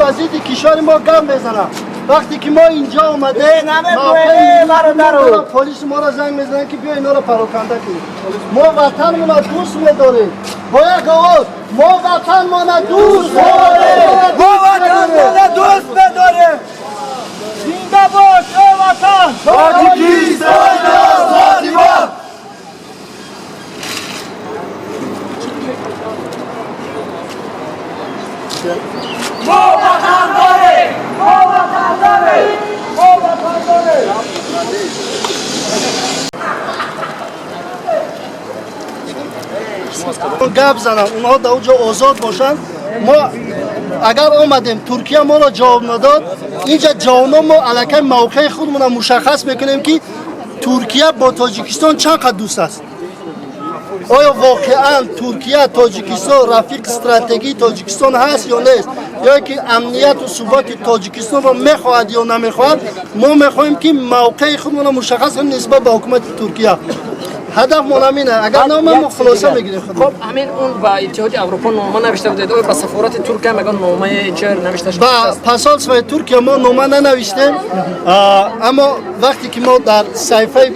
ба зидди кишвари мо гап мезананд. Вақте ки мо инҷо омадем, полис моро занг мезананд, ки биё инҳоро пароканда кунед. Мо ватанмонро дӯст медорем. Бо як овоз: мо ватанмонро дӯст медорем, мо ватанмонро дӯст медорем. Зинда бош, эй ватан! Тоҷикистон озодибод! Мо ватан дорем! Мо ватан дорем! Мо ватан дорем! Гап зананд, онҳо дар он ҷо озод бошанд. Мо агар омадем, Туркия моро ҷавоб надод, инҷа ҷавонон мо аллакай мавқеи худмонро мушаххас мекунем, ки Туркия бо Тоҷикистон чанд қад дӯст аст. Оё воқеан Туркия Тоҷикистон рафиқи стратегии Тоҷикистон ҳаст ё нест, ё ки амнияту суботи Тоҷикистонро мехоҳад ё намехоҳад? Мо мехоҳем, ки мавқеи худмонро мушаххас кунем нисбат ба ҳукумати Туркия. Ҳадафмон ҳамин аст. Агар наомад, мо хулоса мегирем. Хоб, ҳамин он ба Иттиҳоди Аврупо нома навишта будед, оё ба сафорати Туркия ягон номае чӣ навишта шуда? Ба посольствои Туркия мо нома нанавиштем, аммо вақте ки мо дар саҳифаи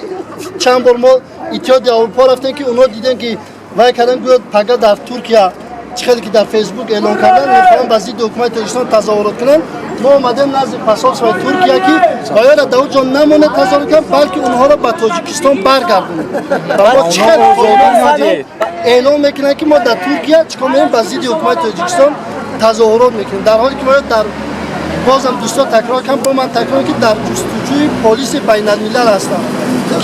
чанд бор мо Иттиҳоди Аврупо рафтем, ки онҳо дидем, ки вай кардем, гӯяд пага дар Туркия чӣ хеле ки дар Фейсбук эълон кардан, мехоҳанд ба зидди ҳукумати Тоҷикистон тазоҳурот кунанд. Мо омадем назди посольствои Туркия, ки оёра дар он ҷо намонад тазоҳурот кунанд, балки онҳоро ба Тоҷикистон баргардонем. Ва мо чӣ хел эълон мекунанд, ки мо дар Туркия чӣ кор мекунем, ба зидди ҳукумати Тоҷикистон тазоҳурот мекунем, дар ҳоле ки мо дар бозам дӯстон такрор кардам, бо ман такрор, ки дар ҷустуҷӯи полиси байналмилал ҳастанд,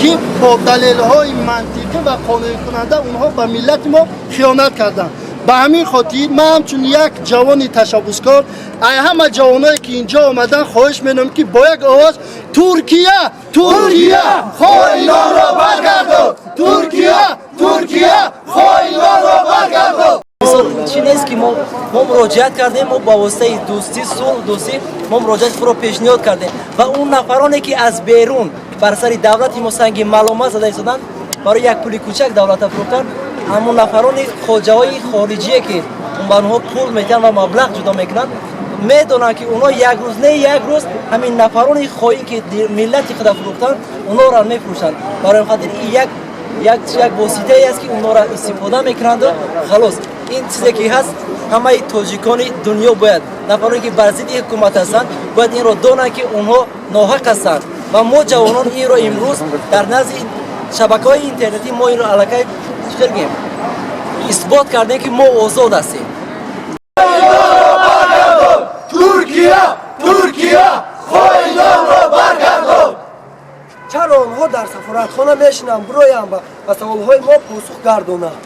ки бо далелҳои мантиқӣ ва қонеъкунанда онҳо ба миллати мо хиёнат карданд. Ба ҳамин хотир ман ҳамчун як ҷавони ташаббускор, ай ҳама ҷавоное, ки инҷо омадан, хоҳиш менамоям, ки бо як овоз: Туркия, Туркия, хоинонро баргардон! Туркия, Туркия, хоинонро баргардон! Чӣ нест, ки мо муроҷиат кардем, мо ба воситаи дӯстӣ, сулҳ, дӯстӣ мо муроҷиати худро пешниҳод кардем ва он нафароне, ки аз берун бар сари давлати мо санги маломат зада истоданд, барои як пули кӯчак давлата фурӯхтанд, ҳамон нафарони хоҷаҳои хориҷие, ки ба онҳо пул медиҳанд ва маблағ ҷудо мекунанд, медонанд, ки онҳо як рӯз не як рӯз ҳамин нафарони хоин, ки миллати худа фурӯхтанд, онҳоро мефурӯшанд. Барои ин хотир ин як воситае аст, ки онҳоро истифода мекунанду халос. Ин чизе ки ҳаст, ҳамаи тоҷикони дунё бояд, нафароне, ки бар зидди ҳукумат ҳастанд, бояд инро донанд, ки онҳо ноҳақ ҳастанд. Ва мо ҷавонон инро имрӯз дар назди шабакаҳои интернетӣ мо инро аллакай чӣ хел гӯем, исбот кардем, ки мо озод ҳастем. Туркия, Туркия, хоинонро баргардон! Чаро онҳо дар сафоратхона мешинанд? Бироянд, ба саволҳои мо посух гардонанд.